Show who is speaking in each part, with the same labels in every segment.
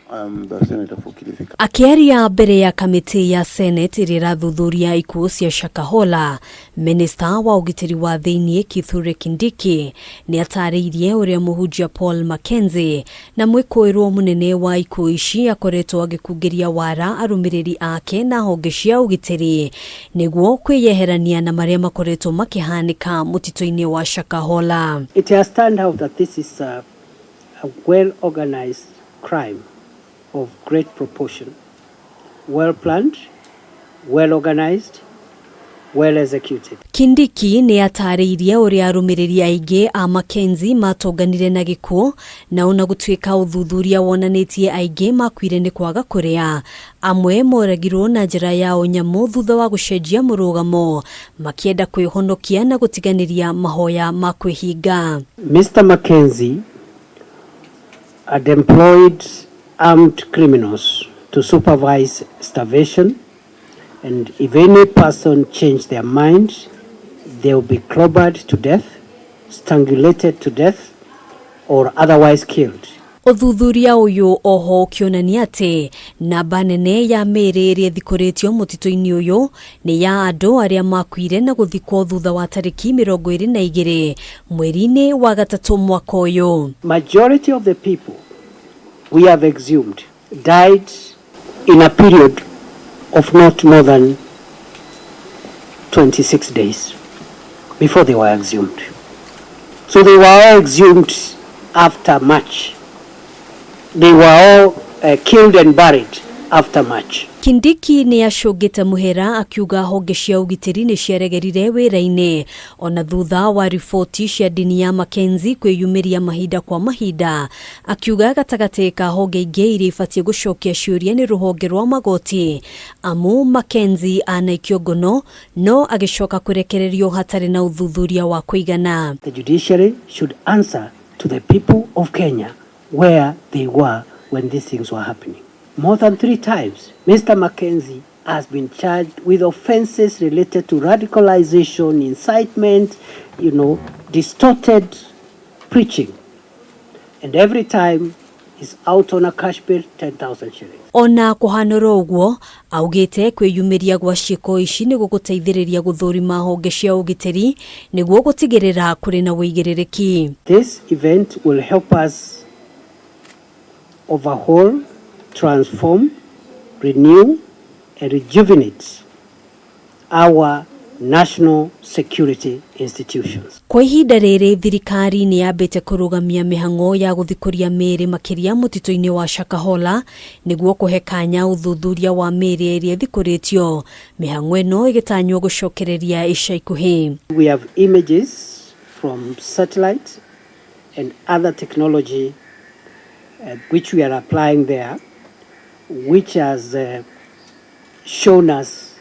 Speaker 1: I'm the senator for Kilifi.
Speaker 2: Akĩaria mbere ya kamĩtĩ ya Senate ĩrĩa ĩrathuthuria ikuũ cia Shakahola, minista wa ũgitĩri wa thĩinĩ Kithure Kindiki nĩ atarĩirie ũrĩa mũhunjia Paul Mackenzie na mwĩkũĩrwo mũnene wa ikuũ ici akoretwo agĩkungĩria wara arũmĩrĩri ake na honge cia ũgitĩri nĩguo kwĩyeherania na marĩa makoretwo makĩhanĩka mũtitũ-inĩ wa Shakahola.
Speaker 3: It has turned out that this is a well organized crime of great proportion, well planned, well organized, well executed.
Speaker 2: Kindiki nĩ atarĩirie ũrĩa arũmĩrĩri aingĩ a Mackenzie matonganire na gĩkuũ, na ona gũtuĩka ũthuthuria wonanĩtie aingĩ makuire nĩ kwaga kũrĩa, amwe moragirwo na njĩra ya ũnyamũ thutha wa gũcenjia mũrũgamo makĩenda kwĩhonokia na gũtiganĩria mahoya ma kwĩhinga.
Speaker 3: Mr. Mackenzie had employed armed criminals to supervise starvation, and if any person changed their mind, they will be clobbered to death, strangulated to death, or otherwise killed.
Speaker 2: Ũthuthuria ũyũ oho ũkĩonania atĩ namba nene ya mĩĩrĩ ĩrĩa ĩthikũrĩtio mũtitũ-inĩ ũyũ nĩ ya andũ arĩa makuire na gũthikwo thutha wa tarĩki 22 mweri-inĩ wa gatatũ mwaka ũyũ.
Speaker 3: Majority of the people we have exhumed died in a period of not more than 26 days before they were exhumed. So they were all exhumed after March. They were all killed and buried after March.
Speaker 2: Kindiki nĩ acũngĩte mũhera akiuga honge cia ũgitĩri nĩ ciaregerire wĩra-inĩ ona thutha wa riboti cia ndini ya Mackenzie kwĩyumĩria mahinda kwa mahinda, akiuga gatagatĩ ka honge ingĩ iria ibatiĩ gũcokia ciũria nĩ rũhonge rwa magoti, amu Mackenzie anaikio ngono no agĩcoka kũrekererio hatarĩ na ũthuthuria wa kũigana.
Speaker 3: The judiciary should answer to the people of Kenya where they were when these things were happening. More than three times, Mr. Mackenzie has been charged with offenses related to radicalization, incitement, distorted preaching. And every time he's out on a cash bail, 10,000 shillings.
Speaker 2: Ona kũhanũra ũguo, augĩte kwĩyumĩria gwa ciĩko ici nĩ gũgũteithĩrĩria gũthũrima honge cia ũgitĩri nĩguo gũtigĩrĩra kũrĩ na ũigĩrĩrĩki.
Speaker 3: This event will help us overhaul, transform, renew, and rejuvenate our national security institutions.
Speaker 2: Kwa ihinda rĩrĩ, thirikari nĩ yambĩte kũrũgamia mĩhang'o ya gũthikũria mĩĩrĩ makĩria mũtitũ-inĩ wa Shakahola nĩguo kũhe kanya ũthuthuria wa mĩĩrĩ ĩrĩa ĩthikũrĩtio, mĩhang'o ĩno ĩgĩtanywo gũcokereria ica ikuhĩ.
Speaker 3: We have images from satellite and other technology which we are applying there, which has shown us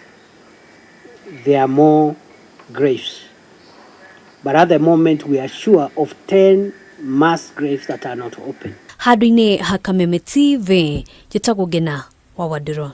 Speaker 3: there are more graves. But at the moment, we are sure of 10 mass graves that are not open.
Speaker 2: Handũ-inĩ ha Kameme TV, njĩtagwo Ngena wa Wandirwa.